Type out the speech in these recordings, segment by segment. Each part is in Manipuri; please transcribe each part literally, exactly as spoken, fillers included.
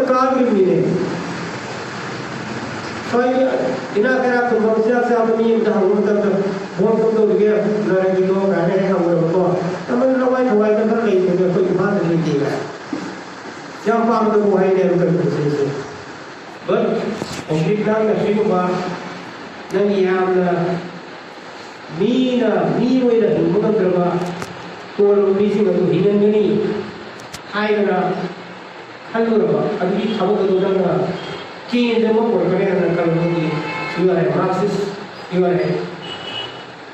ꯆꯥꯗ꯭ꯔꯤꯕꯅꯤꯅꯦ꯫ ꯁ꯭ꯋꯥꯏꯒꯤ ꯏꯅꯥꯛ ꯀꯩꯔꯥꯛ ꯈꯨꯟꯕ ꯃꯆꯤꯟꯖꯥꯛ ꯆꯥꯕ ꯃꯤ ꯑꯃꯗ ꯍꯪꯕ ꯃꯇꯝꯗ, "ꯕꯣꯠ ꯀꯝꯗꯧꯔꯤꯒꯦ, ꯅꯥꯔꯒꯤꯗꯣ?" ꯀꯥꯏꯅ ꯍꯦꯛ ꯍꯪꯉꯨꯔꯕꯀꯣ, "ꯌꯥꯝꯅ ꯂꯋꯥꯏ ꯊꯋꯥꯏꯗ ꯈꯔ ꯂꯩꯕꯅꯦ, ꯑꯩꯈꯣꯏ ꯏꯝꯐꯥꯜꯗ ꯂꯩꯇꯦ" ꯀꯥꯏ꯫ ꯌꯥꯝ ꯄꯥꯝꯗꯕ ꯋꯥꯍꯩꯅꯦꯕ ꯀꯔꯤ ꯄꯨꯟꯁꯤꯁꯦ꯫ But ꯍꯧꯖꯤꯛ ꯅꯪꯅ ꯁꯤꯒꯨꯝꯕ ꯅꯪꯒꯤ ꯌꯥꯝꯅ ꯃꯤꯅ ꯃꯤ ꯑꯣꯏꯅ ꯍꯤꯡꯕ ꯉꯝꯗ꯭ꯔꯕ ꯇꯣꯜꯂꯕ ꯃꯤꯁꯤꯡ ꯑꯗꯨ ꯍꯤꯡꯍꯟꯒꯅꯤ ꯍꯥꯏꯗꯅ ꯈꯜꯂꯨꯔꯕ ꯑꯗꯨꯒꯤ ꯊꯕꯛ ꯑꯗꯨ ꯅꯪꯅ ꯆꯦꯟꯖ ꯑꯃ ꯄꯨꯔꯛꯀꯅꯤ ꯍꯥꯏꯅ ꯈꯜꯂꯨꯕꯒꯤ you are a Marxist, you are a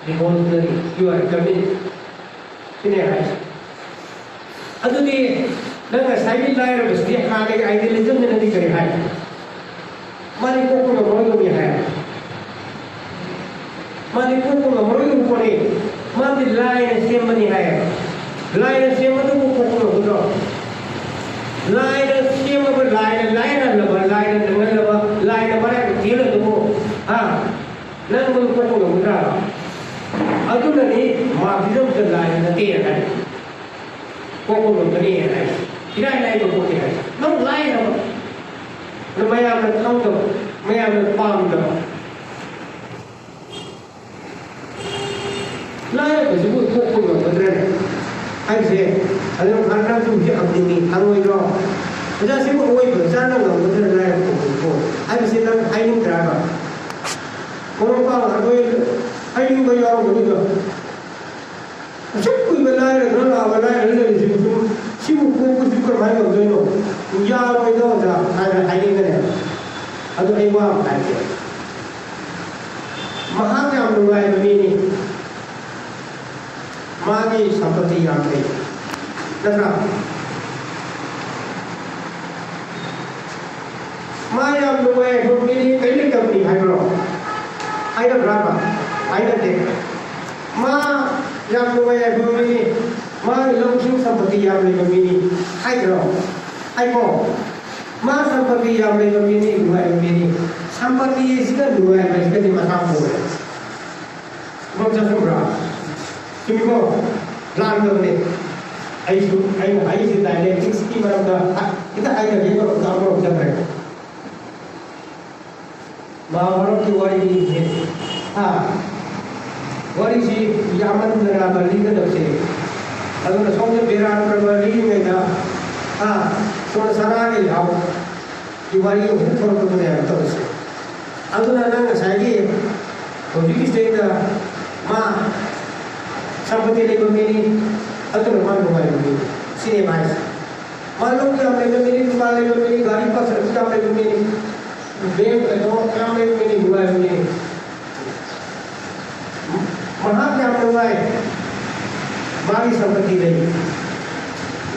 revolutionary, you are a communist꯫ ꯁꯤꯅꯦ ꯍꯥꯏꯁꯦ꯫ ꯑꯗꯨꯗꯤ ꯅꯪ ꯉꯁꯥꯏꯒꯤ ꯂꯥꯏꯔꯕꯁꯤꯗꯤ ꯍꯥꯟꯅꯒꯤ idealism ꯅꯗꯤ ꯀꯔꯤ ꯍꯥꯏ? ꯃꯥꯗꯤ ꯀꯣꯛꯄ ꯉꯝꯃꯔꯣꯏꯗꯧꯅꯤ ꯍꯥꯏ꯫ ꯃꯥꯗꯤ ꯀꯣꯛꯄ ꯉꯝꯃꯔꯣꯏꯗꯧꯕ ꯄꯣꯠꯅꯤ꯫ ꯃꯥꯗꯤ ꯂꯥꯏꯅ ꯁꯦꯝꯕꯅꯤ ꯍꯥꯏ꯫ ꯂꯥꯏꯅ ꯁꯦꯝꯕꯗꯨꯕꯨ ꯀꯣꯛꯄ ꯉꯝꯒꯗ꯭ꯔꯣ? ꯂꯥꯏꯅ ꯁꯦꯝꯃꯕ, ꯂꯥꯏꯅ ꯂꯥꯏꯔꯍꯜꯂꯕ, ꯂꯥꯏꯅ ꯅꯪꯍꯜꯂꯕ, ꯂꯥꯏꯅ ꯃꯔꯥꯏꯕꯛ ꯊꯤꯍꯜꯂꯗꯨꯕꯨ, ꯍꯥ? ꯅꯪ ꯃꯗꯨ ꯀꯣꯛꯄ ꯉꯝꯒꯗ꯭ꯔꯥ? ꯑꯗꯨꯅꯅꯤ Marxism ꯁꯦ ꯂꯥꯏꯅ ꯅꯠꯇꯦ ꯍꯥꯏ꯫ ꯀꯣꯛꯄ ꯉꯝꯒꯅꯤ ꯍꯥꯏ꯫ ꯏꯔꯥꯏ ꯂꯥꯏꯕ ꯄꯣꯠꯅꯤ ꯍꯥꯏ꯫ ꯅꯪ ꯂꯥꯏꯔꯕ꯫ ꯑꯗꯨ ꯃꯌꯥꯝꯅ ꯈꯪꯗꯕ, ꯃꯌꯥꯝꯅ ꯄꯥꯝꯗꯕ꯫ ꯂꯥꯏꯔꯕꯁꯤꯕꯨ ꯊꯣꯛꯄ ꯉꯝꯒꯗ꯭ꯔꯅꯦ? ꯍꯥꯏꯕꯁꯦ ꯑꯗꯨꯝ ꯈꯔ ꯅꯪꯁꯨ ꯍꯧꯖꯤꯛ ꯍꯪꯅꯤꯡꯉꯤ, ꯍꯪꯉꯣꯏꯗ꯭ꯔꯣ? ꯑꯣꯖꯥ, ꯁꯤꯕꯨ ꯑꯋꯣꯏꯕ ꯆꯥꯅ ꯉꯝꯒꯗ꯭ꯔꯥ ꯂꯥꯏꯔꯕ ꯊꯣꯛꯄꯁꯤꯕꯨ? ꯍꯥꯏꯕꯁꯦ ꯅꯪ ꯍꯥꯏꯅꯤꯡꯗ꯭ꯔꯥꯕ? ꯃꯃꯥ ꯃꯄꯥ ꯑꯩꯈꯣꯏ ꯍꯥꯏꯅꯤꯡꯕ ꯌꯥꯎꯔꯝꯒꯅꯤꯗꯣ꯫ ꯑꯁꯨꯛ ꯀꯨꯏꯕ ꯂꯥꯏꯔꯗꯅ ꯂꯥꯛꯑꯕ ꯂꯥꯏꯔ ꯂꯩꯔꯤꯁꯤꯕꯨ ꯁꯤꯕꯨ ꯄꯣꯛꯄꯁꯤ ꯀꯔꯝꯍꯥꯏꯅ ꯉꯝꯗꯣꯏꯅꯣ? ꯌꯥꯔꯣꯏꯗ ꯑꯣꯖꯥ ꯍꯥꯏꯅ ꯍꯥꯏꯅꯤꯡꯒꯅꯦꯕ꯫ ꯑꯗꯨ ꯑꯩ ꯋꯥ ꯑꯃ ꯍꯥꯏꯒꯦ꯫ ꯃꯍꯥꯛ ꯌꯥꯝ ꯅꯨꯡꯉꯥꯏꯕ ꯃꯤꯅꯤ꯫ ꯃꯥꯒꯤ ꯁꯝꯄꯇꯤ ꯌꯥꯝ ꯂꯩ꯫ ꯅꯠꯇ꯭ꯔꯥ? ꯃꯥ ꯌꯥꯝ ꯅꯨꯡꯉꯥꯏꯕ ꯃꯤꯅꯤ, ꯀꯔꯤ ꯂꯩꯇꯕꯅꯤ ꯍꯥꯏꯕ꯭ꯔꯣ? ꯍꯥꯏꯅꯕ꯭ꯔꯥꯕ? ꯍꯥꯏꯅꯗꯦ꯫ ꯃꯥ ꯌꯥꯝ ꯅꯨꯡꯉꯥꯏꯕ ꯃꯤꯅꯤ, ꯃꯥꯒꯤ ꯂꯧꯁꯤꯡ ꯁꯝꯄꯇꯤ ꯌꯥꯝ ꯂꯩꯕ ꯃꯤꯅꯤ ꯍꯥꯏꯗ꯭ꯔꯣ? ꯍꯥꯏꯀꯣ? ꯃꯥ ꯁꯝꯄꯇꯤ ꯌꯥꯝ ꯂꯩꯕ ꯃꯤꯅꯤ, ꯅꯨꯡꯉꯥꯏꯕ ꯃꯤꯅꯤ꯫ ꯁꯝꯄꯇꯤ ꯑꯁꯤꯒ ꯅꯨꯡꯉꯥꯏꯕ ꯑꯁꯤꯒꯗꯤ ꯃꯁꯥ ꯄꯣꯜꯂꯦ꯫ ꯈꯨꯐꯝ ꯆꯠꯈ꯭ꯔꯕ꯭ꯔꯥ? ꯆꯨꯝꯃꯤꯀꯣ? ꯂꯥꯟꯗꯕꯅꯦ꯫ ꯑꯩꯁꯨ, ꯑꯩꯅ ꯍꯥꯏꯔꯤꯁꯦ dialectics ꯀꯤ ꯃꯔꯝꯗ ꯍꯥ-, ꯈꯤꯇ ꯍꯥꯏꯖꯒꯦ ꯇꯧꯔꯛꯄ ꯇꯥꯕ꯭ꯔꯣ? ꯃꯍꯥꯚꯥꯔꯠꯀꯤ ꯋꯥꯔꯤꯁꯦ, ꯍꯥ, ꯋꯥꯔꯤꯁꯤ ꯌꯥꯝꯃꯟꯗꯅ ꯂꯤꯒꯗꯕꯁꯦ꯫ ꯑꯗꯨꯅ ꯁꯣꯝꯗ ꯕꯤꯔꯥꯠ ꯄꯔꯕ ꯂꯤꯔꯤꯉꯩꯗ, ꯍꯥ, ꯁꯣꯝꯗ ꯁꯅꯥꯒꯤ ꯂꯩꯍꯥꯎꯒꯤ ꯋꯥꯔꯤ ꯑꯃꯨꯛ ꯊꯣꯛꯂꯛꯄꯗꯨꯅꯦꯕ ꯇꯧꯔꯤꯁꯦ꯫ ꯑꯗꯨꯅ ꯅꯪ ꯉꯁꯥꯏꯒꯤ ꯍꯧꯖꯤꯛꯀꯤ ꯁ꯭ꯇꯦꯠꯇ ꯃꯥ ꯁꯝꯄꯇꯤ ꯂꯩꯕ ꯃꯤꯅꯤ, ꯑꯗꯨꯅ ꯃꯥ ꯅꯨꯡꯉꯥꯏꯕ ꯃꯤꯅꯤ, ꯁꯤꯅꯦꯕ ꯍꯥꯏꯁꯦ꯫ ꯃꯥ ꯂꯧ ꯌꯥꯝ ꯂꯩꯕ ꯃꯤꯅꯤ, ꯗꯨꯀꯥꯟ ꯂꯩꯕ ꯃꯤꯅꯤ, ꯒꯥꯔꯤ ꯄꯥꯁꯜꯁꯨ ꯌꯥꯝ ꯂꯩꯕ ꯃꯤꯅꯤ, ꯕꯦꯡ ꯑꯦꯀꯥꯎꯟ ꯌꯥꯝ ꯂꯩꯕ ꯃꯤꯅꯤ, ꯅꯨꯡꯉꯥꯏꯕ ꯃꯤꯅꯤ꯫ ꯃꯍꯥꯛ ꯌꯥꯝ ꯅꯨꯡꯉꯥꯏ, ꯃꯥꯒꯤ ꯁꯝꯄꯇꯤ ꯂꯩ꯫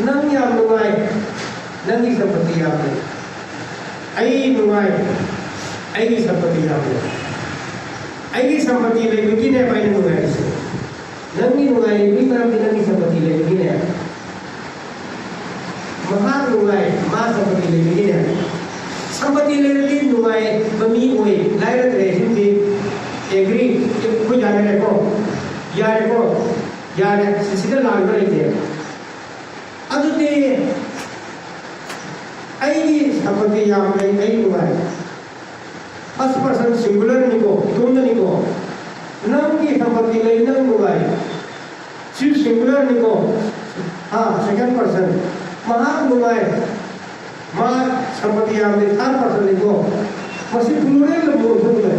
ꯅꯪ ꯌꯥꯝ ꯅꯨꯡꯉꯥꯏ, ꯅꯪꯒꯤ ꯁꯝꯄꯇꯤ ꯌꯥꯝ ꯂꯩ꯫ ꯑꯩ ꯅꯨꯡꯉꯥꯏ, ꯑꯩꯒꯤ ꯁꯝꯄꯇꯤ ꯌꯥꯝ ꯂꯩ꯫ ꯑꯩꯒꯤ ꯁꯝꯄꯇꯤ ꯂꯩꯕꯒꯤꯅꯦꯕ ꯑꯩꯅ ꯅꯨꯡꯉꯥꯏꯔꯤꯁꯦ꯫ ꯅꯪꯒꯤ ꯅꯨꯡꯉꯥꯏꯔꯤꯕꯒꯤ ꯃꯔꯝꯗꯤ ꯅꯪꯒꯤ ꯁꯝꯄꯇꯤ ꯂꯩꯕꯒꯤꯅꯦ꯫ ꯃꯍꯥꯛ ꯅꯨꯡꯉꯥꯏ, ꯃꯥ ꯁꯝꯄꯇꯤ ꯂꯩꯕꯒꯤꯅꯦ꯫ ꯁꯝꯄꯇꯤ ꯂꯩꯔꯗꯤ ꯅꯨꯡꯉꯥꯏꯕ ꯃꯤ ꯑꯣꯏ, ꯂꯥꯏꯔꯗ꯭ꯔꯦ꯫ ꯁꯤꯃꯗꯤ ꯑꯦꯒ꯭ꯔꯤ, ꯑꯩꯈꯣꯏ ꯌꯥꯅꯔꯦꯀꯣ? ꯌꯥꯔꯦꯀꯣ? ꯌꯥꯔꯦ, ꯁꯤꯗ ꯂꯥꯟꯕ ꯂꯩꯇꯦ꯫ ꯑꯗꯨꯗꯤ ꯑꯩꯒꯤ ꯁꯝꯄꯇꯤ ꯌꯥꯝ ꯂꯩ, ꯑꯩ ꯅꯨꯡꯉꯥꯏ꯫ ꯐꯥꯔꯁ ꯄꯔꯁꯟ ꯁꯤꯡꯒꯨꯂꯔꯅꯤꯀꯣ, ꯏꯇꯣꯝꯗꯅꯤꯀꯣ꯫ ꯅꯪꯒꯤ ꯁꯝꯄꯇꯤ ꯂꯩ, ꯅꯪ ꯅꯨꯡꯉꯥꯏ꯫ ꯁꯤ ꯁꯤꯡꯒꯨꯂꯔꯅꯤꯀꯣ꯫ ꯑꯥ, ꯁꯦꯀꯦꯟ ꯄꯔꯁꯟ꯫ ꯃꯍꯥꯛ ꯅꯨꯡꯉꯥꯏ꯫ ꯃꯥ ꯁꯝꯄꯇꯤ ꯌꯥꯝꯗꯦ, ꯊꯥꯔꯠ ꯄꯔꯁꯟꯅꯤꯀꯣ꯫ ꯃꯁꯤ ꯄ꯭ꯂꯨꯔꯦꯜ ꯑꯃ ꯑꯣꯟꯊꯣꯛꯈ꯭ꯔꯦ꯫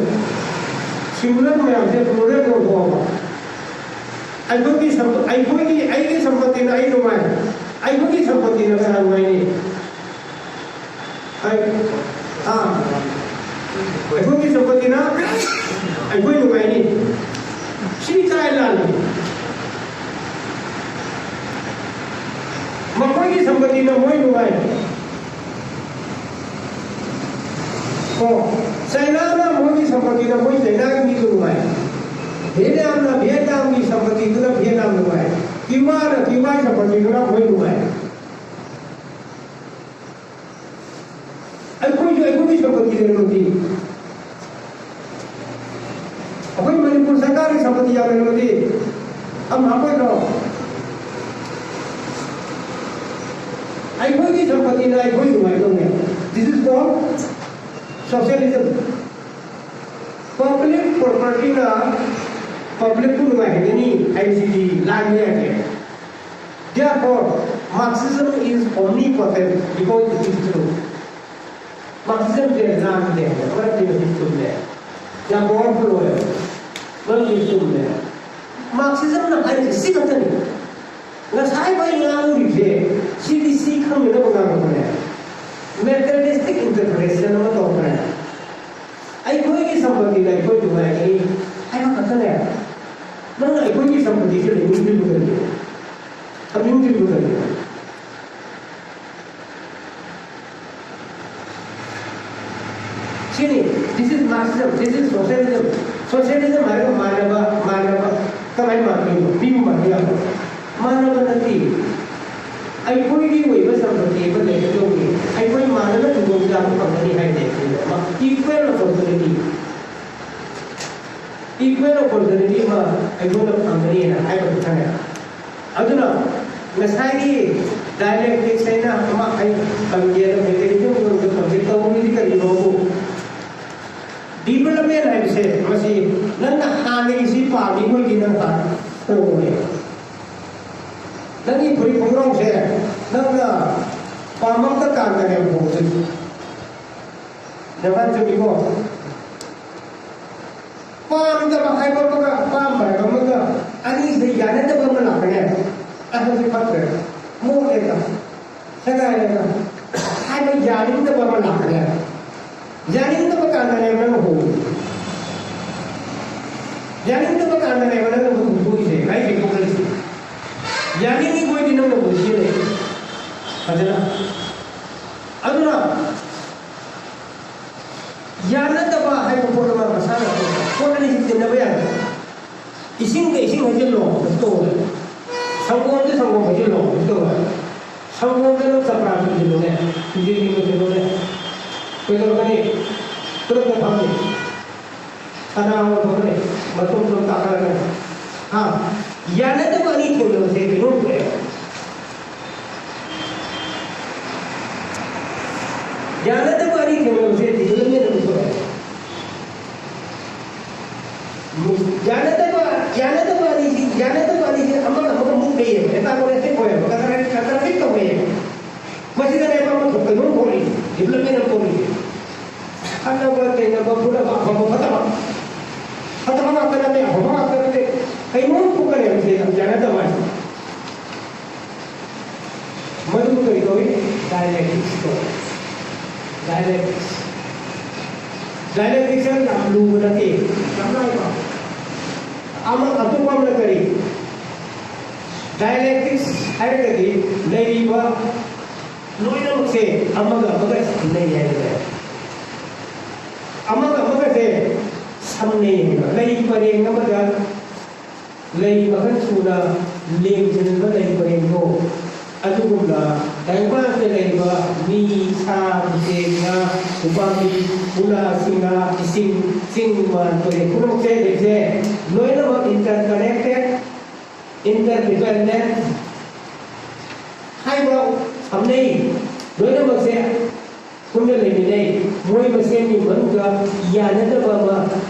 ꯁꯤꯡꯒꯨꯂꯔ ꯃꯌꯥꯝꯁꯦ ꯄ꯭ꯂꯨꯔꯦꯜ ꯑꯣꯟꯊꯣꯛꯑꯕ꯫ ꯑꯩꯈꯣꯏꯒꯤ ꯁꯝꯄ-, ꯑꯩꯈꯣꯏꯒꯤ, ꯑꯩꯒꯤ ꯁꯝꯄꯇꯤꯅ ꯑꯩ ꯅꯨꯡꯉꯥꯏ꯫ ꯑꯩꯈꯣꯏꯒꯤ ꯁꯝꯄꯇꯤꯅ ꯀꯅꯥ ꯅꯨꯡꯉꯥꯏꯅꯤ? ꯑꯩ, ꯑꯥ, ꯑꯩꯈꯣꯏꯒꯤ ꯁꯝꯄꯇꯤꯅ ꯑꯩꯈꯣꯏ ꯅꯨꯡꯉꯥꯏꯅꯤ꯫ ꯁꯤ ꯀꯥꯏ ꯂꯥꯜꯂꯤ? ꯃꯈꯣꯏꯒꯤ ꯁꯝꯄꯇꯤꯅ ꯃꯣꯏ ꯅꯨꯡꯉꯥꯏ꯫ ꯀꯣ, ꯆꯥꯏꯅꯥꯅ ꯃꯣꯏꯒꯤ ꯁꯝꯄꯇꯤꯅ ꯃꯣꯏ ꯆꯥꯏꯅꯥꯒꯤ ꯃꯤꯗꯨ ꯅꯨꯡꯉꯥꯏ꯫ ꯚꯤꯌꯦꯠꯅꯥꯝꯅ ꯚꯤꯌꯦꯠꯅꯥꯝꯒꯤ ꯁꯝꯄꯇꯤꯗꯨꯅ ꯚꯤꯌꯦꯠꯅꯥꯝ ꯅꯨꯡꯉꯥꯏ꯫ ꯀ꯭ꯌꯨꯕꯥꯅ ꯀ꯭ꯌꯨꯕꯥꯒꯤ ꯁꯝꯄꯇꯤꯗꯨꯅ ꯃꯣꯏ ꯅꯨꯡꯉꯥꯏ꯫ ꯑꯩꯈꯣꯏꯁꯨ ꯑꯩꯈꯣꯏꯒꯤ ꯁꯝꯄꯇꯤ ꯂꯩꯔꯝꯃꯗꯤ, ꯑꯩꯈꯣꯏ ꯃꯅꯤꯄꯨꯔ ꯁꯔꯀꯥꯔꯒꯤ ꯁꯝꯄꯇꯤ ꯌꯥꯝ ꯂꯩꯔꯝꯃꯗꯤ, ꯑꯃ ꯍꯥꯞꯄꯣꯏꯗ꯭ꯔꯣ? ꯑꯩꯈꯣꯏꯒꯤ ꯁꯝꯄꯇꯤꯅ ꯑꯩꯈꯣꯏ ꯅꯨꯡꯉꯥꯏꯗꯧꯅꯦ꯫ This is called socialism. ꯄꯥꯔꯇꯤꯅ ꯄꯕ꯭ꯂꯤꯛꯄꯨ ꯅꯨꯡꯉꯥꯏꯍꯟꯒꯅꯤ ꯍꯥꯏꯕꯁꯤꯗꯤ ꯂꯥꯟꯕ ꯌꯥꯗꯦ꯫ Therefore, Marxism is omnipotent because it is true. Marxism ꯁꯦ ꯂꯥꯟꯗꯦ, ꯃꯔꯝꯗꯤ ꯃꯁꯤ ꯆꯨꯝꯃꯦ, ꯌꯥꯝ powerful ꯑꯣꯏ, ꯃꯔꯝꯗꯤ ꯆꯨꯝꯃꯦ꯫ Marxism ꯅ ꯍꯥꯏꯔꯤꯁꯦ ꯁꯤ ꯈꯛꯇꯅꯤ꯫ ꯉꯁꯥꯏ ꯋꯥꯔꯤ ꯉꯥꯡꯂꯤꯁꯦ ꯁꯤꯗꯤ ꯁꯤ ꯈꯪꯅꯅꯕ ꯉꯥꯡꯂꯛꯄꯅꯦ꯫ Materialistic interpretation ꯑꯃ ꯇꯧꯈ꯭ꯔꯦ꯫ ꯑꯩꯈꯣꯏꯒꯤ ꯁꯝꯄꯇꯤꯅ ꯑꯩꯈꯣꯏ ꯅꯨꯡꯉꯥꯏꯒꯅꯤ ꯍꯥꯏꯕ ꯈꯛꯇꯅꯦ꯫ ꯅꯪꯅ ꯑꯩꯈꯣꯏꯒꯤ ꯁꯝꯄꯇꯤꯁꯦ ꯂꯩꯅꯤꯡꯗ꯭ꯔꯤꯕ ꯀꯔꯤꯒꯤꯅꯣ? ꯊꯝꯅꯤꯡꯗ꯭ꯔꯤꯕ ꯀꯔꯤꯒꯤꯅꯣ? ꯁꯤꯅꯤ, this is Marxism, this is socialism. Socialism ꯍꯥꯏꯕ ꯃꯥꯟꯅꯕ, ꯃꯥꯟꯅꯕ ꯀꯃꯥꯏꯅ ꯃꯥꯟꯅꯕꯅꯣ? ꯃꯤꯕꯨ ꯃꯥꯟꯅ ꯌꯥꯕ꯭ꯔꯣ? ꯃꯥꯟꯅꯕ ꯅꯠꯇꯦ꯫ ꯑꯩꯈꯣꯏꯒꯤ ꯑꯣꯏꯕ ꯁꯝꯄꯇꯤ ꯑꯃ ꯂꯩꯒꯗꯧꯕꯅꯤ꯫ ꯑꯩꯈꯣꯏ ꯃꯥꯟꯅꯅ ꯈꯨꯗꯣꯡꯆꯥꯕ ꯐꯪꯒꯅꯤ ꯍꯥꯏꯕ ꯂꯩꯇꯦ꯫ Equal opportunity, equal opportunity ꯑꯃ ꯑꯩꯈꯣꯏꯅ ꯐꯪꯒꯅꯤꯅ ꯍꯥꯏꯕ ꯈꯛꯇꯅꯦ꯫ ꯑꯗꯨꯅ ꯉꯁꯥꯏꯒꯤ dialectics ꯍꯥꯏꯅ ꯑꯃ ꯑꯩ ꯄꯟꯒꯦꯅ mechanism ꯒꯤ ꯑꯣꯏꯕ subject ꯇꯧꯔꯤꯁꯤ ꯀꯔꯤꯅꯣꯕꯨ, development ꯍꯥꯏꯕꯁꯦ ꯃꯁꯤ ꯅꯪꯅ ꯍꯥꯟꯅꯒꯤꯁꯤ ꯄꯥꯝꯃꯤ ꯑꯣꯏꯗꯤ ꯅꯪ ꯍꯥꯟꯅ ꯍꯣꯡꯉꯦ꯫ ꯅꯪꯒꯤ ꯐꯨꯔꯤꯠ ꯈꯣꯡꯒ꯭ꯔꯥꯎꯁꯦ ꯅꯪꯅ ꯄꯥꯝꯃꯛꯇ ꯀꯥꯟꯗꯅꯦꯕ ꯍꯣꯡꯗꯣꯏꯁꯦ꯫ ꯅꯦꯕꯥ ꯆꯨꯝꯃꯤꯀꯣ? ꯄꯥꯝꯗꯕ ꯍꯥꯏꯕ ꯑꯃꯒ ꯑꯄꯥꯝꯕ ꯍꯥꯏꯕ ꯑꯃꯒ ꯑꯅꯤꯁꯤꯗ ꯌꯥꯅꯗꯕ ꯑꯃ ꯂꯥꯛꯀꯅꯦꯕ꯫ ꯑꯗꯨꯗꯤ ꯐꯠꯇ꯭ꯔꯦ, ꯃꯣꯠꯂꯦꯗ, ꯁꯦꯒꯥꯏꯔꯦꯗ ꯍꯥꯏꯕ ꯌꯥꯅꯤꯡꯗꯕ ꯑꯃ ꯂꯥꯛꯀꯅꯦꯕ꯫ ꯌꯥꯅꯤꯡꯗꯕ ꯀꯥꯟꯗꯅꯦꯕ ꯅꯪꯅ ꯍꯣꯡꯉꯤꯁꯦ꯫ ꯌꯥꯅꯤꯡꯗꯕ ꯀꯥꯟꯗꯅꯦꯕ ꯅꯪꯅ ꯍꯣꯡꯗꯣꯛꯏꯁꯦ, ꯃꯥꯏ ꯍꯦꯟꯗꯣꯛꯅꯔꯤꯁꯦ꯫ ꯌꯥꯅꯤꯡꯉꯤ ꯃꯣꯏꯗꯤ ꯅꯪꯅ ꯍꯣꯡꯁꯤꯜꯂꯦ ꯐꯖꯅ꯫ ꯑꯗꯨꯅ ꯌꯥꯅꯗꯕ ꯍꯥꯏꯕ ꯄꯣꯠ ꯑꯃ ꯃꯁꯥꯅ ꯊꯣꯛꯄ ꯄꯣꯠ ꯑꯅꯤꯁꯤ ꯇꯤꯟꯅꯕ ꯌꯥꯗꯦ꯫ ꯏꯁꯤꯡꯗ ꯏꯁꯤꯡ ꯍꯩꯖꯤꯜꯂꯣ, ꯇꯧꯔꯦ꯫ ꯁꯪꯒꯣꯝꯗ ꯁꯪꯒꯣꯝ ꯍꯩꯖꯤꯜꯂꯣ, ꯇꯧꯔꯦ꯫ ꯁꯪꯒꯣꯝꯗ ꯅꯪ ꯆꯝꯄ꯭ꯔꯥ ꯁꯨꯝꯖꯤꯜꯂꯨꯅꯦ, ꯁꯨꯝꯖꯤꯜꯂꯤ ꯁꯨꯝꯖꯤꯜꯂꯨꯅꯦ꯫ ꯀꯩꯗꯧꯔꯛꯀꯅꯤ? ꯈꯨꯗꯛꯇ ꯐꯝꯅꯤ꯫ ꯁꯅꯥ ꯑꯣꯟꯊꯣꯛꯀꯅꯤ, ꯃꯇꯨꯝ ꯃꯇꯨꯝ ꯇꯥꯈꯠꯂꯛꯀꯅꯤ꯫ ꯍꯥ? ꯌꯥꯅꯗꯕ ꯑꯅꯤ ꯊꯦꯡꯅꯕꯁꯦ ꯀꯩꯅꯣꯝ ꯊꯣꯛꯑꯦ꯫ ꯌꯥꯅꯗꯕ ꯑꯅꯤ ꯊꯦꯡꯅꯕꯁꯦ development ꯑꯃ ꯊꯣꯛꯑꯦ꯫ ꯌꯥꯅꯗꯕ, ꯌꯥꯅꯗꯕ ꯑꯅꯤꯁꯤ, ꯌꯥꯅꯗꯕ ꯑꯅꯤꯁꯤ ꯑꯃꯒ ꯑꯃꯒ ꯃꯨꯛꯅꯩꯌꯦꯕ, antagonistic ꯑꯣꯏꯌꯦꯕ, contradict, contradict ꯇꯧꯅꯩꯌꯦꯕ꯫ ꯃꯁꯤꯗꯅꯦꯕ ꯑꯃ ꯊꯣꯛ-, ꯀꯩꯅꯣꯝ ꯊꯣꯛꯂꯛꯏꯁꯦ, development ꯑꯃ ꯊꯣꯛꯂꯛꯏꯁꯦ꯫ ꯈꯠꯅꯕ, ꯆꯩꯅꯕ, ꯐꯨꯅꯕ, ꯑꯐꯕ, ꯐꯠꯇꯕ, ꯐꯠꯇꯕ ꯉꯥꯛꯇ ꯅꯠꯇꯦ, ꯑꯐꯕ ꯉꯥꯛꯇ ꯅꯠꯇꯦ, ꯀꯩꯅꯣꯝ ꯊꯣꯛꯀꯅꯦꯕ ꯁꯤꯗ ꯌꯥꯅꯗꯕ ꯍꯥꯏꯁꯦ꯫ ꯃꯗꯨ ꯀꯔꯤ ꯀꯧꯏ? Dialectics ꯀꯧꯏ꯫ Dialectics꯫ Dialectics ꯍꯥꯏꯕ ꯌꯥꯝ ꯂꯨꯕ ꯅꯠꯇꯦ, ꯌꯥꯝ ꯂꯥꯏꯕ꯫ ꯑꯃ, ꯑꯇꯣꯞꯄ ꯑꯃꯅ ꯀꯔꯤ? Dialectics ꯍꯥꯏꯔꯒꯗꯤ ꯂꯩꯔꯤꯕ ꯂꯣꯏꯅꯃꯛꯁꯦ ꯑꯃꯒ ꯑꯃꯒ ꯁꯝꯅꯩ ꯍꯥꯏꯕ ꯇꯥꯏ꯫ ꯑꯃꯒ ꯑꯃꯒꯁꯦ ꯁꯝꯅꯩ ꯍꯥꯏꯕ꯫ ꯂꯩ ꯄꯔꯦꯡ ꯑꯃꯗ ꯂꯩ ꯃꯈꯜ ꯁꯨꯅ ꯂꯦꯡꯁꯤꯟꯕ ꯂꯩ ꯄꯔꯦꯡꯗꯣ, ꯑꯗꯨꯒꯨꯝꯅ ꯇꯥꯏꯕꯪꯄꯥꯟꯁꯤꯗ ꯂꯩꯔꯤꯕ ꯃꯤ, ꯁꯥ, ꯎꯆꯦꯛ, ꯉꯥ, ꯎꯄꯥꯝꯕꯤ, ꯎꯂꯥ, ꯁꯤꯡꯅꯥ, ꯏꯁꯤꯡ, ꯆꯤꯡ, ꯃꯥꯟ, ꯇꯨꯔꯦꯜ ꯄꯨꯝꯅꯃꯛꯁꯦ ꯂꯩꯔꯤꯁꯦ ꯂꯣꯏꯅꯃꯛ interconnected, interdependent ꯍꯥꯏꯕ ꯁꯝꯅꯩ꯫ ꯂꯣꯏꯅꯃꯛꯁꯦ ꯄꯨꯟꯅ ꯂꯩꯃꯤꯟꯅꯩ꯫ ꯃꯣꯏ ꯃꯁꯦꯟꯒꯤ ꯃꯅꯨꯡꯗ ꯌꯥꯅꯗꯕ ꯑꯃ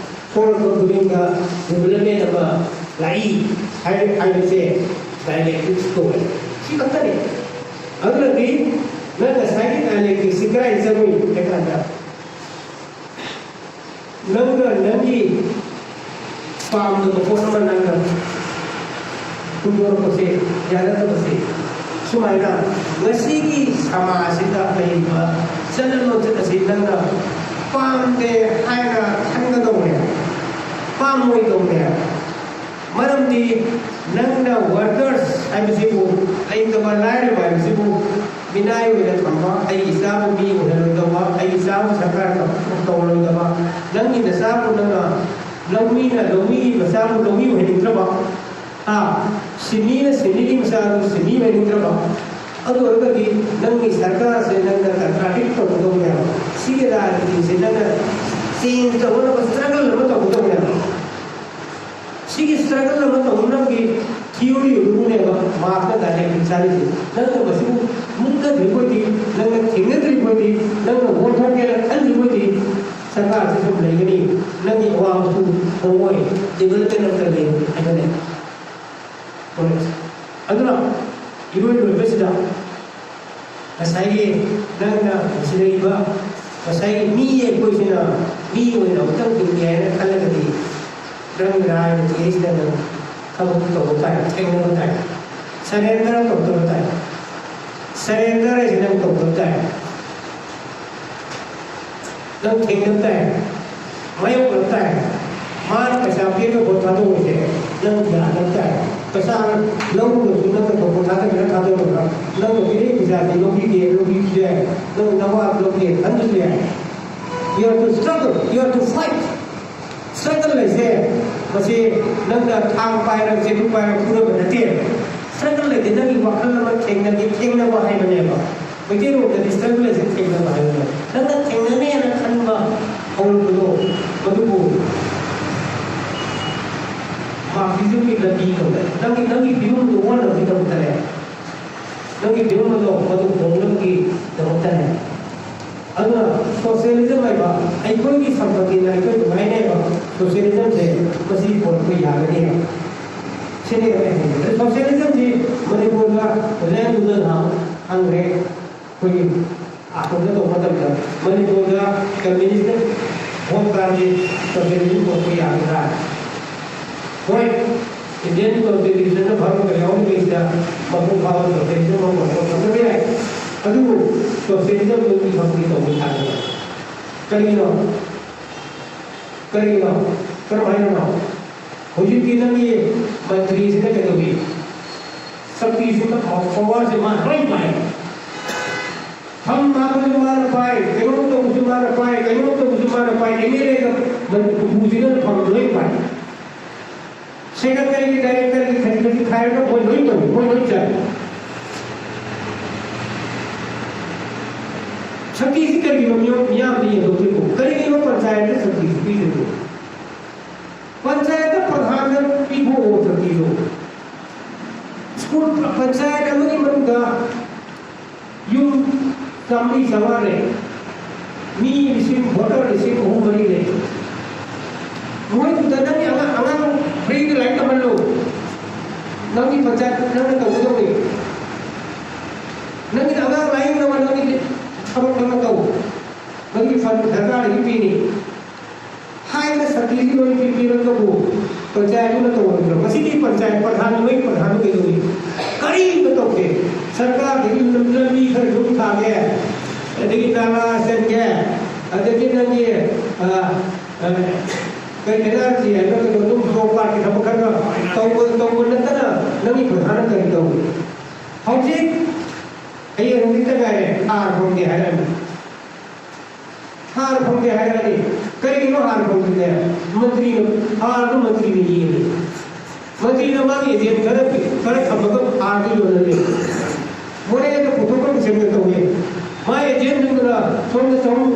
ꯊꯣꯛꯂꯛꯄ ꯈꯨꯗꯤꯡꯗ development ꯑꯃ ꯂꯥꯛꯏ ꯍꯥꯏ-, ꯍꯥꯏꯕꯁꯦ dialectics ꯀꯧꯋꯦ꯫ ꯁꯤ ꯈꯛꯇꯅꯤ꯫ ꯑꯗꯨꯅꯗꯤ ꯅꯪ ꯉꯁꯥꯏꯒꯤ dialecticsꯁꯤ ꯀꯗꯥꯏꯗ ꯆꯪꯉꯨꯏ ꯍꯥꯏ ꯀꯥꯟꯗ, ꯅꯪꯅ ꯅꯪꯒꯤ ꯄꯥꯝꯗꯕ ꯄꯣꯠ ꯑꯃ ꯅꯪꯅ ꯍꯨꯟꯗꯣꯔꯛꯄꯁꯦ, ꯌꯥꯅꯗꯕꯁꯦ, ꯁꯨꯃꯥꯏꯅ ꯉꯁꯤꯒꯤ ꯁꯃꯥꯖꯁꯤꯗ ꯂꯩꯔꯤꯕ ꯆꯠꯅ ꯂꯣꯟꯆꯠ ꯑꯁꯤ ꯅꯪꯅ ꯄꯥꯝꯗꯦ ꯍꯥꯏꯅ ꯈꯟꯒꯗꯧꯅꯦ, ꯄꯥꯝꯃꯣꯏꯗꯧꯅꯦ꯫ ꯃꯔꯝꯗꯤ ꯅꯪꯅ workers ꯍꯥꯏꯕꯁꯤꯕꯨ, ꯂꯩꯇꯕ ꯂꯥꯏꯔꯕ ꯍꯥꯏꯕꯁꯤꯕꯨ ꯃꯤꯅꯥꯏ ꯑꯣꯏꯅ ꯊꯝꯕ, ꯑꯩꯒꯤ ꯏꯆꯥꯕꯨ ꯃꯤ ꯑꯣꯏꯍꯜꯂꯣꯏꯗꯕ, ꯑꯩꯒꯤ ꯏꯆꯥꯕꯨ ꯁꯔꯀꯥꯔ ꯊꯕꯛ ꯇꯧꯍꯜꯂꯣꯏꯗꯕ, ꯅꯪꯒꯤ ꯅꯆꯥꯕꯨ ꯅꯪꯅ ꯂꯧꯃꯤꯅ, ꯂꯧꯃꯤꯒꯤ ꯃꯆꯥꯕꯨ ꯂꯧꯃꯤ ꯑꯣꯏꯍꯟꯅꯤꯡꯗ꯭ꯔꯕ, ꯍꯥ? ꯁꯤꯟꯃꯤꯅ ꯁꯤꯟꯃꯤꯒꯤ ꯃꯆꯥꯕꯨ ꯁꯤꯟꯃꯤ ꯑꯣꯏꯍꯟꯅꯤꯡꯗ꯭ꯔꯕ, ꯑꯗꯨ ꯑꯣꯏꯔꯒꯗꯤ ꯅꯪꯒꯤ ꯁꯔꯀꯥꯔꯁꯦ ꯅꯪꯅ contradict ꯇꯧꯒꯗꯧꯅꯦꯕ꯫ ꯁꯤꯒꯤ ꯔꯥꯖꯅꯤꯇꯤꯁꯦ ꯅꯪꯅ change ꯇꯧꯅꯕ struggle ꯑꯃ ꯇꯧꯒꯗꯧꯅꯦꯕ꯫ ꯁꯤꯒꯤ struggle ꯑꯃ ꯇꯧꯅꯕꯒꯤ theory ꯑꯗꯨꯕꯨꯅꯦꯕ Marxꯅ dialectics ꯍꯥꯏꯔꯤꯁꯦ꯫ ꯅꯪꯅ ꯃꯁꯤꯕꯨ ꯃꯨꯟꯅꯗ꯭ꯔꯤꯕ ꯑꯣꯏꯗꯤ, ꯅꯪꯅ ꯊꯦꯡꯅꯗ꯭ꯔꯤꯕ ꯑꯣꯏꯗꯤ, ꯅꯪꯅ ꯑꯣꯟꯊꯣꯛꯀꯦꯅ ꯈꯟꯗ꯭ꯔꯤꯕ ꯑꯣꯏꯗꯤ, ꯁꯔꯀꯥꯔꯁꯤ ꯁꯨꯝ ꯂꯩꯒꯅꯤ, ꯅꯪꯒꯤ ꯑꯋꯥꯕꯁꯨ ꯍꯣꯡꯉꯣꯏ, ꯗꯤꯕꯂꯞꯃꯦꯟ ꯑꯃꯇ ꯂꯩꯔꯣꯏ ꯍꯥꯏꯕꯅꯦ꯫ ꯍꯣꯏ꯫ ꯑꯗꯨꯅ ꯏꯔꯣꯏ ꯂꯣꯏꯕꯁꯤꯗ ꯉꯁꯥꯏꯒꯤ ꯅꯪꯅ ꯁꯤꯔꯛꯏꯕ ꯉꯁꯥꯏꯒꯤ ꯃꯤ ꯑꯩꯈꯣꯏꯁꯤꯅ ꯃꯤ ꯑꯣꯏꯅ ꯑꯃꯨꯛꯇꯪ ꯍꯤꯡꯒꯦ ꯍꯥꯏꯅ ꯈꯜꯂꯒꯗꯤ ꯅꯪ ꯔꯥꯏꯅ ꯊꯤꯔꯤꯁꯤꯗ ꯅꯪ ꯊꯕꯛ ꯇꯧꯕ ꯇꯥꯏ, ꯊꯦꯡꯅꯕ ꯇꯥꯏ, ꯁꯔꯦꯟꯗꯔ ꯇꯧꯗꯕ ꯇꯥꯏ꯫ ꯁꯔꯦꯟꯗꯔ ꯍꯥꯏꯁꯤ ꯅꯪ ꯇꯧꯗꯕ ꯇꯥꯏ꯫ ꯅꯪ ꯊꯦꯡꯅꯕ ꯇꯥꯏ, ꯃꯥꯌꯣꯛꯅꯕ ꯇꯥꯏ꯫ ꯃꯥꯅ ꯄꯩꯁꯥ ꯄꯤꯔꯒ ꯚꯣꯠ ꯊꯥꯗꯣꯛꯑꯣꯏꯁꯦ ꯅꯪ ꯌꯥꯗꯕ ꯇꯥꯏ꯫ ꯄꯩꯁꯥ ꯂꯧꯔꯨꯔꯁꯨ ꯅꯪꯅ ꯊꯣꯛꯄ ꯊꯥꯗꯣꯛꯀꯦꯔꯥ ꯊꯥꯗꯣꯛꯑꯣꯏꯔꯥ, ꯅꯪꯅ ꯄꯤꯔꯛꯏ ꯄꯩꯁꯥꯗꯤ ꯂꯧꯕꯤꯒꯦ, ꯂꯧꯕꯤꯕꯁꯨ ꯌꯥꯏ, ꯅꯪ ꯅꯋꯥ ꯂꯧꯒꯦ ꯈꯟꯕꯁꯨ ꯌꯥꯏ꯫ You have to struggle, you have to fight. Struggle ꯍꯥꯏꯁꯦ ꯃꯁꯤ ꯅꯪꯅ ꯊꯥꯡ ꯄꯥꯏꯔꯒ ꯆꯦꯇꯨ ꯄꯥꯏꯔꯒ ꯐꯨꯔꯕ ꯅꯠꯇꯦ꯫ Struggle ꯍꯥꯏꯗꯤ ꯅꯪꯒꯤ ꯋꯥꯈꯜ ꯑꯃ ꯊꯦꯡꯅꯒꯦ, ꯊꯦꯡꯅꯕ ꯍꯥꯏꯕꯅꯦꯕ꯫ ꯃꯩꯇꯩꯂꯣꯟꯗꯗꯤ struggle ꯍꯥꯏꯁꯦ ꯊꯦꯡꯅꯕ ꯍꯥꯏꯕꯅꯦ꯫ ꯅꯪꯅ ꯊꯦꯡꯅꯅꯦꯅ ꯈꯟꯕ ꯍꯧꯔꯛꯄꯗꯣ ꯃꯗꯨꯕꯨ Marxismꯒꯤ ꯂꯝꯕꯤ ꯀꯧꯋꯦ꯫ ꯅꯪꯒꯤ, ꯅꯪꯒꯤ ꯐꯤꯕꯝꯗꯣ ꯑꯣꯟꯅꯕꯒꯤꯗꯃꯛꯇꯅꯦ꯫ ꯅꯪꯒꯤ ꯐꯤꯕꯝ ꯑꯗꯣ ꯃꯗꯨ ꯍꯣꯡꯅꯕꯒꯤꯗꯃꯛꯇꯅꯦ꯫ ꯑꯗꯨꯅ socialism ꯍꯥꯏꯕ ꯑꯩꯈꯣꯏꯒꯤ ꯁꯝꯄꯇꯤꯅ ꯑꯩꯈꯣꯏ ꯅꯨꯡꯉꯥꯏꯅꯦꯕ socialismꯁꯦ ꯃꯁꯤ ꯄꯨꯔꯛꯄ ꯌꯥꯒꯅꯤ꯫ ꯁꯤꯅꯤ ꯑꯩꯅ ꯍꯥꯏꯅꯤꯡꯕ꯫ Socialismꯁꯤ ꯃꯅꯤꯄꯨꯔꯗ land ruler ꯍꯥꯡ-, ꯍꯥꯡꯈ꯭ꯔꯦ꯫ ꯑꯩꯈꯣꯏꯒꯤ ꯑꯁꯣꯝꯗ ꯇꯧꯕ ꯃꯇꯝꯗ ꯃꯅꯤꯄꯨꯔꯗ communist ꯚꯣꯠ ꯀꯥꯔꯗꯤ socialism ꯄꯨꯔꯛꯄ ꯌꯥꯒꯗ꯭ꯔꯥ? ꯍꯣꯏ, Indian Constitutionꯅ ꯚꯥꯔꯠꯇ ꯌꯥꯎꯔꯤꯉꯩꯁꯤꯗ ꯃꯄꯨꯡ ꯐꯥꯕ socialism ꯑꯃ ꯄꯨꯔꯛꯄ ꯉꯝꯗꯕ ꯌꯥꯏ꯫ ꯑꯗꯨꯕꯨ socialismꯗꯨ ꯏꯐꯝꯒꯤ ꯇꯧꯕ ꯌꯥꯗꯕ꯫ ꯀꯔꯤꯒꯤꯅꯣ? ꯀꯔꯤꯒꯤꯅꯣ? ꯀꯔꯝꯍꯥꯏꯅꯅꯣ? ꯍꯧꯖꯤꯛꯇꯤ ꯅꯪꯒꯤ ꯃꯟꯇ꯭ꯔꯤꯁꯤꯅ ꯀꯩꯗꯧꯏ? ꯁꯛꯇꯤꯁꯤꯅ, powerꯁꯤ ꯃꯥ ꯂꯣꯏ ꯄꯥꯏ꯫ ꯐꯝ ꯍꯥꯞꯄꯁꯨ ꯃꯥꯅ ꯄꯥꯏ, ꯀꯩꯅꯣꯝ ꯇꯧꯕꯁꯨ ꯃꯥꯅ ꯄꯥꯏ, ꯀꯩꯅꯣꯝ ꯇꯧꯕꯁꯨ ꯃꯥꯅ ꯄꯥꯏ, MLAꯒ ꯃꯟ-, ꯎꯄꯨꯁꯤꯅ ꯐꯝ ꯂꯣꯏ ꯄꯥꯏ꯫ Secretaryꯒꯤ, directorꯒꯤ ꯈꯖꯤꯛ ꯈꯖꯤꯛ ꯈꯥꯏꯔꯒ ꯃꯣꯏ ꯂꯣꯏ ꯇꯧꯏ, ꯃꯣꯏ ꯂꯣꯏ ꯆꯥꯏ꯫ ꯁꯛꯇꯤꯁꯤ ꯀꯔꯤꯒꯤꯅꯣ ꯃꯤꯑꯣꯏ ꯃꯤꯌꯥꯝꯗ ꯌꯦꯟꯊꯣꯛꯇ꯭ꯔꯤꯕꯣ? ꯀꯔꯤꯒꯤꯅꯣ ꯄꯟꯆꯥꯌꯠꯇ ꯁꯛꯇꯤꯁꯤ ꯄꯤꯗ꯭ꯔꯤꯕꯣ? ꯄꯟꯆꯥꯌꯠꯇ ꯄ꯭ꯔꯙꯥꯟꯗ ꯄꯤꯊꯣꯛꯑꯣ ꯁꯛꯇꯤꯗꯣ꯫ ꯁ꯭ꯀꯨꯜ ꯄ-, ꯄꯟꯆꯥꯌꯠ ꯑꯃꯒꯤ ꯃꯅꯨꯡꯗ ꯌꯨꯝ ꯆꯥꯝꯃꯔꯤ ꯆꯥꯝꯃꯉꯥ ꯂꯩ꯫ ꯃꯤ ꯂꯤꯁꯤꯡ, ꯚꯣꯇꯔ ꯂꯤꯁꯤꯡ ꯑꯍꯨꯝ ꯃꯔꯤ ꯂꯩ꯫ ꯃꯣꯏꯗꯨꯗ ꯅꯪꯒꯤ ꯑꯉꯥꯡ, ꯑꯉꯥꯡ ꯐ꯭ꯔꯤꯗ ꯂꯥꯏꯔꯤꯛ ꯇꯝꯍꯜꯂꯨ꯫ ꯅꯪꯒꯤ ꯄꯟꯆꯥꯌꯠ ꯅꯪꯅ ꯇꯧꯒꯗꯧꯅꯤ꯫ ꯅꯪꯒꯤ ꯑꯉꯥꯡ ꯂꯥꯏꯌꯦꯡꯅꯕ ꯅꯪꯒꯤ ꯊꯕꯛ ꯑꯃ ꯇꯧ꯫ ꯅꯪꯒꯤ ꯐꯟ ꯁꯔꯀꯥꯔꯗꯒꯤ ꯄꯤꯅꯤ꯫ ꯍꯥꯏꯅ ꯁꯛꯇꯤꯁꯤ ꯂꯣꯏ ꯄꯤꯕꯤꯔꯒꯕꯨ ꯄꯟꯆꯥꯌꯠꯇꯨꯅ ꯇꯧꯍꯟꯕꯤꯔꯣ꯫ ꯃꯁꯤꯗꯤ ꯄꯟꯆꯥꯌꯠ ꯄ꯭ꯔꯙꯥꯟ, ꯅꯣꯏ ꯄ꯭ꯔꯙꯥꯟꯗꯨ ꯀꯩꯗꯧꯏ? ꯀꯔꯤꯝꯇ ꯇꯧꯗꯦ꯫ ꯁꯔꯀꯥꯔꯗꯒꯤ ꯂꯝꯕꯤ ꯈꯔ ꯁꯨꯝ ꯊꯥꯒꯦ, ꯑꯗꯒꯤ ꯅꯥꯂꯥ ꯆꯟꯒꯦ, ꯑꯗꯒꯤ ꯅꯪꯒꯤ, ꯑ, ꯑ, ꯀꯩ ꯑꯦꯟ ꯑꯥꯔ ꯖꯤ ꯍꯥꯏꯕ꯭ꯔꯥ ꯀꯩꯅꯣ, ꯑꯗꯨꯝ ꯖꯣꯕ ꯀꯥꯔꯠꯀꯤ ꯊꯕꯛ ꯈꯔ ꯇꯧꯕ, ꯇꯧꯕ ꯅꯠꯇꯅ ꯅꯪꯒꯤ ꯄ꯭ꯔꯙꯥꯟꯅ ꯀꯔꯤ ꯇꯧꯏ? ꯍꯧꯖꯤꯛ ꯍꯌꯦꯡ ꯍꯪꯆꯤꯠꯇ ꯉꯥꯏꯔꯦ, ꯍꯥꯔ ꯐꯪꯗꯦ ꯍꯥꯏꯔꯛꯑꯅꯤ꯫ ꯍꯥꯔ ꯐꯪꯗꯦ ꯍꯥꯏꯔꯛꯑꯅꯤ꯫ ꯀꯔꯤꯒꯤꯅꯣ ꯍꯥꯔ ꯐꯪꯗ꯭ꯔꯤꯁꯦ? ꯃꯟꯇ꯭ꯔꯤꯅ, ꯍꯥꯔꯗꯨ ꯃꯟꯇ꯭ꯔꯤꯅ ꯌꯦꯜꯂꯤ꯫ ꯃꯟꯇ꯭ꯔꯤꯅ ꯃꯥꯒꯤ ꯑꯦꯖꯦꯟ ꯈꯔ, ꯈꯔ ꯊꯝꯃꯒ ꯍꯥꯔꯗꯨ ꯌꯣꯜꯍꯜꯂꯤ꯫ ꯃꯣꯔꯦꯗ ꯄꯨꯊꯣꯛꯄ ꯃꯤꯁꯟꯒ ꯇꯧꯏ꯫ ꯃꯥꯏ ꯑꯦꯖꯦꯟꯁꯤꯡꯗꯨꯅ ꯁꯣꯝꯗ ꯆꯍꯨꯝ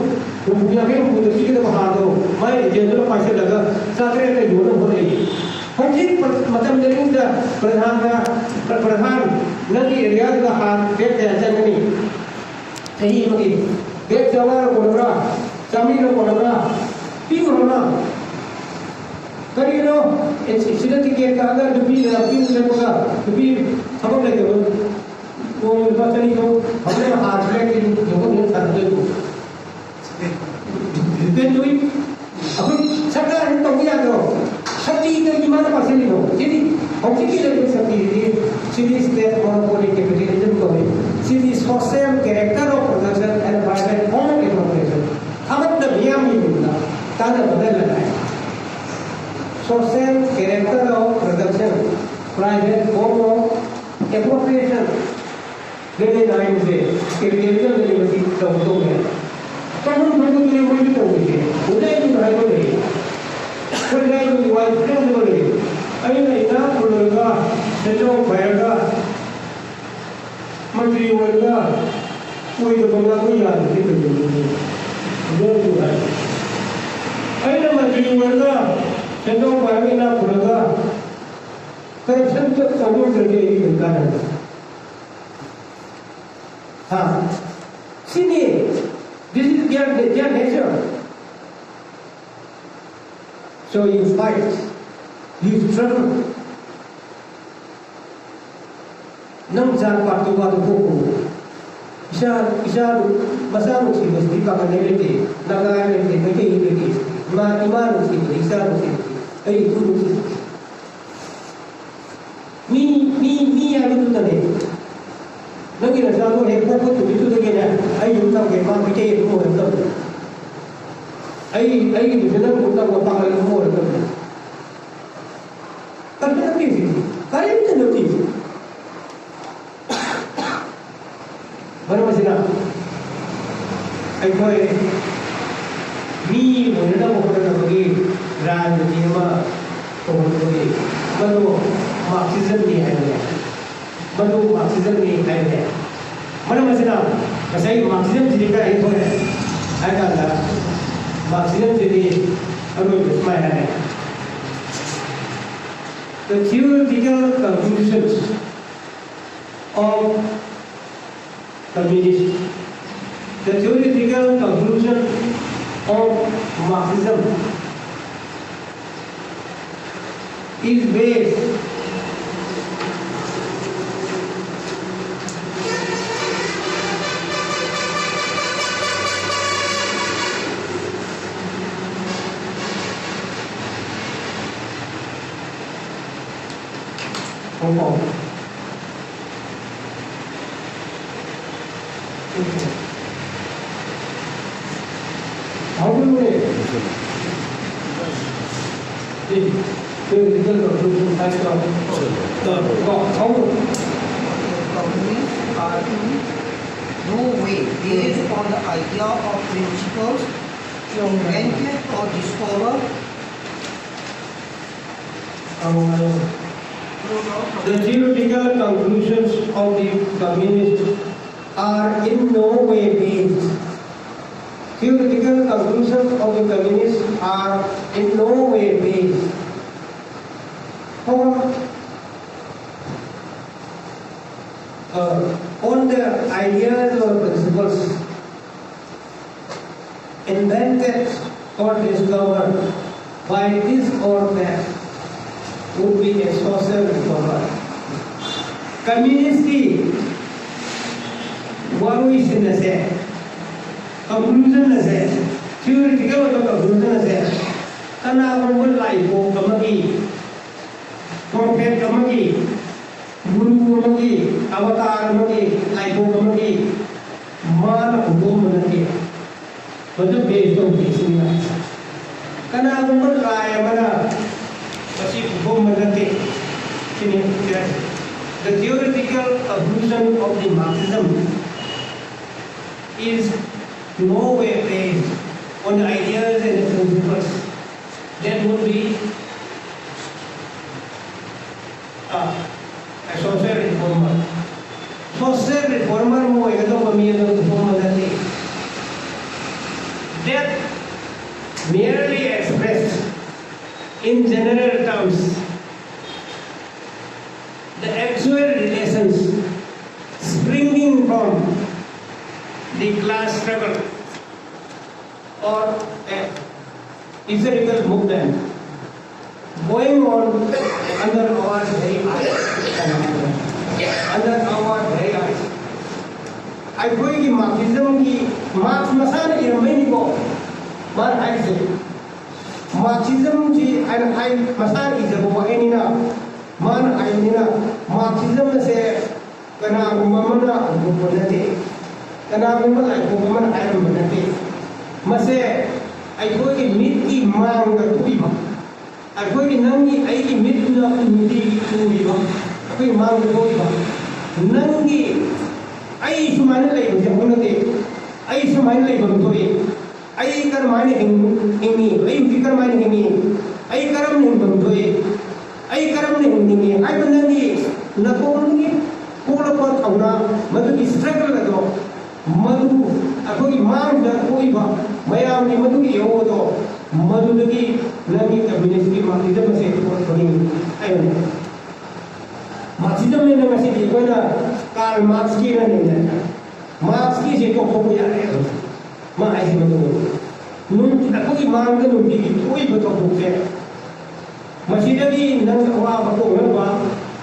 ꯍꯨꯝꯐꯨ, ꯌꯥꯡꯈꯩ ꯍꯨꯝꯐꯨꯗ ꯄꯤꯒꯗꯕ ꯍꯥꯔꯗꯣ ꯃꯥꯏ ꯑꯦꯖꯦꯟꯗꯨꯅ ꯄꯥꯏꯁꯤꯜꯂꯒ ꯆꯥꯇ꯭ꯔꯦꯠꯇ ꯌꯣꯟꯅꯕ ꯍꯣꯠꯅꯩ꯫ ꯍꯧꯖꯤꯛ ꯃꯇꯝꯗꯅꯤꯗ ꯄ꯭ꯔꯙꯥꯟꯅ, ꯄ꯭ꯔ-, ꯄ꯭ꯔꯙꯥꯟ, ꯅꯪꯒꯤ ꯑꯦꯔꯤꯌꯥꯗꯨꯗ ꯍꯥꯔ ꯕꯦꯛ ꯀꯌꯥ ꯆꯪꯒꯅꯤ? ꯆꯍꯤ ꯑꯃꯒꯤ ꯕꯦꯛ ꯆꯥꯝꯃꯉꯥ ꯀꯣꯟꯅꯕ꯭ꯔꯥ? ꯆꯥꯝꯃꯔꯤꯅ ꯀꯣꯟꯅꯕ꯭ꯔꯥ? ꯄꯤꯈ꯭ꯔꯣꯅ꯫ ꯀꯔꯤꯒꯤꯅꯣ? ꯑꯦ, ꯁꯤ-, ꯁꯤꯗ ꯇꯤꯀꯦꯠ ꯀꯛꯑꯒ ꯅꯨꯄꯤ ꯂꯥꯛꯄꯤ ꯂꯦꯞꯄꯒ ꯅꯨꯄꯤ ꯊꯕꯛ ꯂꯩꯇꯕ ꯅꯣꯡꯃ ꯂꯨꯄꯥ ꯆꯅꯤ ꯆꯍꯨꯝ ꯐꯪꯅꯕ ꯍꯥꯔꯁꯨ ꯂꯩꯇꯦ, ꯌꯣꯟꯊꯣꯛ ꯌꯣꯟꯊꯣꯛ ꯊꯥꯗꯣꯛꯇꯣꯏꯕꯨ꯫ ꯀꯩꯗꯧꯏ? ꯑꯩꯈꯣꯏ ꯁꯔꯀꯥꯔꯅ ꯇꯧꯕ ꯌꯥꯗ꯭ꯔꯣ? ꯁꯛꯇꯤ ꯀꯩꯒꯤ ꯃꯥꯅ ꯄꯥꯏꯁꯤꯜꯂꯤꯅꯣ? ꯁꯤꯗꯤ ꯍꯧꯖꯤꯛꯀꯤ ꯂꯩꯔꯤꯕ ꯁꯛꯇꯤꯁꯤꯗꯤ, ꯁꯤꯗꯤ state monopoly capitalism ꯀꯧꯏ꯫ ꯁꯤꯗꯤ social character of production and private form of appropriation꯫ ꯊꯕꯛꯇ ꯃꯤꯌꯥꯝꯒꯤ ꯃꯤꯡꯗ ꯀꯥꯟꯅꯕꯗ ꯂꯅꯥꯏ꯫ Social character of production, private form of appropriation꯫ ꯂꯩꯅꯩ ꯍꯥꯏꯕꯁꯦ ꯀꯦꯄꯤꯇꯦꯂꯤꯖꯝꯗꯗꯤ ꯃꯁꯤ ꯇꯧꯒꯗꯧꯅꯦ꯫ ꯇꯧꯐꯝ ꯊꯣꯛꯄꯗꯨꯅꯦ ꯃꯣꯏꯁꯨ ꯇꯧꯔꯤꯁꯦ꯫ ꯍꯧꯖꯤꯛ ꯑꯩꯁꯨ ꯍꯥꯏꯕ ꯂꯩ꯫ ꯑꯩꯈꯣꯏ ꯂꯩꯕꯒꯤ ꯋꯥ ꯈꯪꯗꯕ ꯂꯩ꯫ ꯑꯩꯅ ꯏꯅꯥꯛ ꯈꯨꯜꯂꯒ ꯁꯦꯟꯖꯥꯎ ꯄꯥꯏꯔꯒ ꯃꯟꯇ꯭ꯔꯤ ꯑꯣꯏꯔꯒ ꯑꯣꯏꯗꯕ ꯉꯥꯡꯕ ꯌꯥꯗꯕꯗꯤ ꯀꯩꯗꯧꯕꯒꯤꯅꯣ? ꯍꯧꯖꯤꯛ ꯑꯩꯁꯨ ꯍꯥꯏ꯫ ꯑꯩꯅ ꯃꯟꯇ꯭ꯔꯤ ꯑꯣꯏꯔꯒ ꯁꯦꯟꯖꯥꯎ ꯄꯥꯏꯔꯒ ꯏꯅꯥꯛ ꯈꯨꯜꯂꯒ ꯀꯔꯞꯁꯟ ꯇꯧꯕ ꯅꯠꯇ꯭ꯔꯗꯤ ꯑꯩ ꯀꯔꯤ ꯀꯥꯟꯅꯕ? ꯍꯥ? ꯁꯤꯅꯤ꯫ This is Their, their nature. So you fight, you struggle. ꯅꯪ ꯖꯥꯠ ꯄꯥꯠꯀꯤ ꯋꯥꯗꯨ ꯊꯣꯛꯈꯣ꯫ ꯏꯆꯥ, ꯏꯆꯥ, ꯃꯆꯥ ꯅꯨꯡꯁꯤꯕꯁꯤꯗꯤ ꯄꯥꯡꯒꯜ ꯂꯩꯇꯦ, ꯅꯥꯒꯥ ꯂꯩꯇꯦ, ꯃꯩꯇꯩ ꯂꯩꯇꯦ꯫ ꯏꯃꯥ, ꯏꯃꯥ ꯅꯨꯡꯁꯤꯕꯗꯤ, ꯏꯆꯥ ꯅꯨꯡꯁꯤꯕꯗꯤ, ꯑꯩ ꯏꯄꯨ ꯅꯨꯡꯁꯤꯕꯗꯤ꯫ ꯃꯤ, ꯃꯤ, ꯃꯤ ꯍꯥꯏꯕꯗꯨꯗꯅꯦ꯫ ꯅꯪꯒꯤ ꯅꯆꯥꯗꯣ ꯍꯦꯛ ꯄꯣꯛꯄ ꯅꯨꯃꯤꯠꯇꯨꯗꯒꯤꯅꯦ, ꯑꯩ ꯌꯨꯝ ꯊꯝꯒꯦ, ꯃꯥ ꯃꯩꯇꯩ ꯑꯗꯨꯝ ꯑꯣꯏꯔꯛꯇꯕꯅꯤ꯫ ꯑꯩ, ꯑꯩꯒꯤ ꯅꯨꯃꯤꯠꯇꯨꯗ ꯌꯨꯝ ꯊꯝꯕ ꯄꯥꯡꯒꯜ ꯑꯗꯨꯝ ꯑꯣꯏꯔꯛꯇꯕꯅꯤ꯫ ꯀꯔꯤꯝꯇ ꯅꯠꯇꯦ ꯁꯤꯗꯤ꯫ ꯀꯔꯤꯝꯇ ꯅꯠꯇꯦ꯫ ꯃꯔꯝ ꯑꯁꯤꯅ, ꯑꯩꯈꯣꯏ ꯃꯤ ꯑꯣꯏꯅꯅꯕ ꯍꯣꯠꯅꯅꯕꯒꯤ ꯔꯥꯖꯅꯤꯇꯤ ꯑꯃ ꯇꯧꯍꯟꯕꯒꯤ, ꯃꯗꯨ ꯃꯥꯔꯛꯁꯤꯖꯝꯅꯤ ꯍꯥꯏꯕꯅꯦ꯫ ꯃꯗꯨ ꯃꯥꯔꯛꯁꯤꯖꯝꯅꯤ ꯍꯥꯏꯕꯅꯦ꯫ ꯃꯔꯝ ꯑꯁꯤꯅ, ꯉꯁꯥꯏ ꯃꯥꯔꯛꯁꯤꯖꯝꯁꯤꯗꯤ ꯀꯗꯥꯏꯗꯒꯤ ꯊꯣꯛꯑꯦ ꯍꯥꯏ ꯀꯥꯟꯗ, ꯃꯥꯔꯛꯁꯤꯖꯝꯁꯤꯗꯤ ꯑꯔꯣꯏꯕꯗ ꯁꯨꯃꯥꯏꯅ ꯍꯥꯏ: The theoretical conclusions of communist, the theoretical conclusion of Marxism is based on How do you make? The, the result of those who has come. How? Communists are in no way based on the idea of principles invented or discovered. The theoretical conclusions of the communists are in no way based. Theoretical conclusions of the communists are in no way based on, uh, on the ideas or principles. invented or discovered by this or that would be a social reformer. Communist ꯀꯤ ꯋꯥꯔꯣꯏꯁꯤꯟ ꯑꯁꯦ, conclusion ꯑꯁꯦ, theoretical ꯑꯣꯏꯕ conclusion ꯑꯁꯦ ꯀꯅꯥꯒꯨꯝꯕ ꯂꯥꯏꯄꯣꯛ ꯑꯃꯒꯤ, prophet ꯑꯃꯒꯤ, ꯒꯨꯔꯨ ꯑꯃꯒꯤ, ꯑꯕꯇꯥꯔ ꯑꯃꯒꯤ, ꯂꯥꯏꯄꯣꯛ ꯑꯃꯒꯤ ꯃꯥꯅ ꯍꯧꯗꯣꯛꯑꯝꯕ ꯅꯠꯇꯦ꯫ ꯃꯗꯨ base ꯇꯧꯗꯦ ꯁꯤꯅꯤ꯫ ꯀꯅꯥꯒꯨꯝꯕ ꯂꯥꯏ ꯑꯃꯅ ꯃꯁꯤ ꯍꯧꯗꯣꯛꯑꯝꯕ ꯅꯠꯇꯦ ꯁꯤꯅꯤ꯫ The theoretical conclusion of the Marxism is no way based on the ideas and the principles that would be uh, a social reformer. Social reformer ꯑꯃ ꯑꯣꯏꯒꯗꯧꯕ ꯃꯤ ꯑꯗꯨ reformer ꯅꯠꯇꯦ꯫ That merely expressed in general terms the actual relations springing from the class struggle or a historical movement going on under our very eyes. Under our very eyes. ꯑꯩꯈꯣꯏꯒꯤ Marxism ꯒꯤ, Marx ꯃꯁꯥꯅ ꯏꯔꯝꯕꯩꯅꯤꯀꯣ ꯃꯥꯅ ꯍꯥꯏꯔꯤꯁꯦ꯫ Marxism ꯁꯤ ꯑꯩꯅ ꯍꯥꯏ, ꯃꯁꯥꯅ ꯏꯖꯕ ꯋꯥꯍꯩꯅꯤꯅ, ꯃꯥꯅ ꯍꯥꯏꯕꯅꯤꯅ, Marxism ꯑꯁꯦ ꯀꯅꯥꯒꯨꯝꯕ ꯑꯃꯅ ꯍꯧꯗꯣꯛꯄ ꯅꯠꯇꯦ, ꯀꯅꯥꯒꯨꯝꯕ ꯂꯥꯏꯄꯣꯛ ꯑꯃꯅ ꯍꯥꯏꯔꯝꯕ ꯅꯠꯇꯦ꯫ ꯃꯁꯦ ꯑꯩꯈꯣꯏꯒꯤ ꯃꯤꯠꯀꯤ ꯃꯥꯡꯗ ꯊꯣꯛꯏꯕ, ꯑꯩꯈꯣꯏꯒꯤ, ꯅꯪꯒꯤ, ꯑꯩꯒꯤ ꯃꯤꯠꯅ ꯅꯨꯡꯇꯤꯒꯤ ꯎꯔꯤꯕ, ꯑꯩꯈꯣꯏꯒꯤ ꯃꯥꯡꯗ ꯊꯣꯛꯏꯕ, ꯅꯪꯒꯤ, ꯑꯩ ꯁꯨꯃꯥꯏꯅ ꯂꯩꯕꯁꯦ ꯍꯧꯅꯗꯦ, ꯑꯩ ꯁꯨꯃꯥꯏꯅ ꯂꯩꯐꯝ ꯊꯣꯛꯏ, ꯑꯩ ꯀꯔꯝꯍꯥꯏꯅ ꯍꯤꯡ-, ꯍꯤꯡꯉꯤ, ꯑꯩ ꯍꯧꯖꯤꯛ ꯀꯔꯝꯍꯥꯏꯅ ꯍꯤꯡꯉꯤ, ꯑꯩ ꯀꯔꯝꯅ ꯍꯤꯡꯐꯝ ꯊꯣꯛꯏ, ꯑꯩ ꯀꯔꯝꯅ ꯍꯤꯡꯅꯤꯡꯉꯤ ꯍꯥꯏꯕ ꯅꯪꯒꯤ ꯅꯇꯣꯝꯗꯒꯤ ꯄꯣꯛꯂꯛꯄ ꯊꯧꯅꯥ, ꯃꯗꯨꯒꯤ struggle ꯑꯗꯣ, ꯃꯗꯨ ꯑꯩꯈꯣꯏꯒꯤ ꯃꯥꯡꯗ ꯊꯣꯛꯏꯕ ꯃꯌꯥꯝꯒꯤ ꯃꯗꯨꯒꯤ ꯏꯍꯧ ꯑꯗꯣ, ꯃꯗꯨꯗꯒꯤ ꯅꯪꯒꯤ communist ꯀꯤ Marxism ꯑꯁꯦ ꯊꯣꯛꯂꯛꯄꯅꯤ ꯍꯥꯏꯕꯅꯤ꯫ Marxism ꯅꯤꯅ ꯉꯁꯤꯗꯤ ꯑꯩꯈꯣꯏꯅ Karl Marx ꯀꯤ ꯅꯠꯇꯦꯅꯦ, Marx ꯀꯤꯁꯦ ꯇꯣꯛꯊꯣꯛꯄ ꯌꯥꯔꯦ꯫ ꯃꯥ ꯍꯥꯏꯁꯤ ꯃꯗꯨꯅꯤ꯫ ꯅꯨꯡ-, ꯑꯩꯈꯣꯏꯒꯤ ꯃꯥꯡꯗ ꯅꯨꯡꯇꯤꯒꯤ ꯊꯣꯛꯏꯕ ꯊꯧꯗꯣꯛꯁꯦ, ꯃꯁꯤꯗꯒꯤ ꯅꯪ ꯑꯋꯥꯕ ꯀꯣꯛꯅꯕ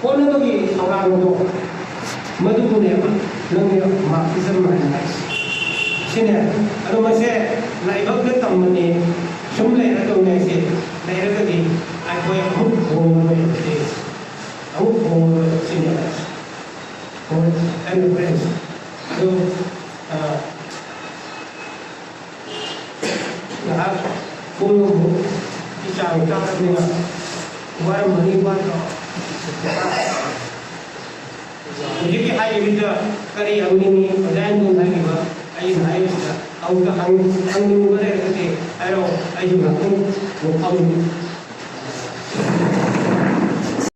ꯍꯣꯠꯅꯕꯒꯤ ꯊꯧꯔꯥꯡ ꯑꯗꯣ, ꯃꯗꯨꯕꯨꯅꯦꯕ ꯅꯪꯅ ꯃꯥꯔꯛꯁꯤꯖꯝ ꯍꯥꯏꯅ ꯍꯥꯏꯁꯦ꯫ ꯁꯤꯅꯦ꯫ ꯑꯗꯣ ꯃꯁꯦ ꯂꯥꯏꯕꯛꯅ ꯇꯝꯕꯅꯤ, ꯁꯨꯝ ꯂꯩꯔꯗꯧꯅꯦ ꯍꯥꯏꯁꯦ꯫ ꯂꯩꯔꯒꯗꯤ ꯑꯩꯈꯣꯏ ꯑꯃꯨꯛ ꯍꯣꯡꯉꯔꯣꯏ ꯍꯥꯏꯁꯦ꯫ ꯑꯃꯨꯛ ꯍꯣꯡꯉꯔꯣꯏ ꯁꯤꯅꯦ ꯍꯥꯏꯁꯦ꯫ ꯍꯣꯏ, ꯑꯩꯅ ꯐ꯭ꯔꯦꯟꯁ꯫ ꯑꯗꯣ, ꯑ, ꯉꯥꯏꯍꯥꯛ ꯄꯨꯡ ꯑꯃꯃꯨꯛꯀꯤ ꯆꯥꯡ ꯆꯥꯔꯕꯅꯤꯅ ꯋꯥꯔꯝꯃꯅꯤ, ꯋꯥꯗ꯭ꯔꯣ? ꯍꯧꯖꯤꯛꯀꯤ ꯍꯥꯏꯔꯤꯕꯗ ꯀꯔꯤ ꯍꯪꯅꯤꯡꯉꯤ? ꯑꯣꯖꯥ ꯑꯦꯟꯗꯣꯟ ꯍꯥꯏꯔꯤꯕ ꯑꯩꯅ ꯍꯥꯏꯔꯤꯁꯤꯗ ꯑꯃꯨꯛꯇ ꯍꯪ-, ꯍꯪꯅꯤꯡꯕ ꯂꯩꯔꯒꯗꯤ ꯍꯥꯏꯔꯛꯑꯣ, ꯑꯩꯁꯨ ꯉꯥꯛꯇꯪ ꯐꯝꯒꯦ꯫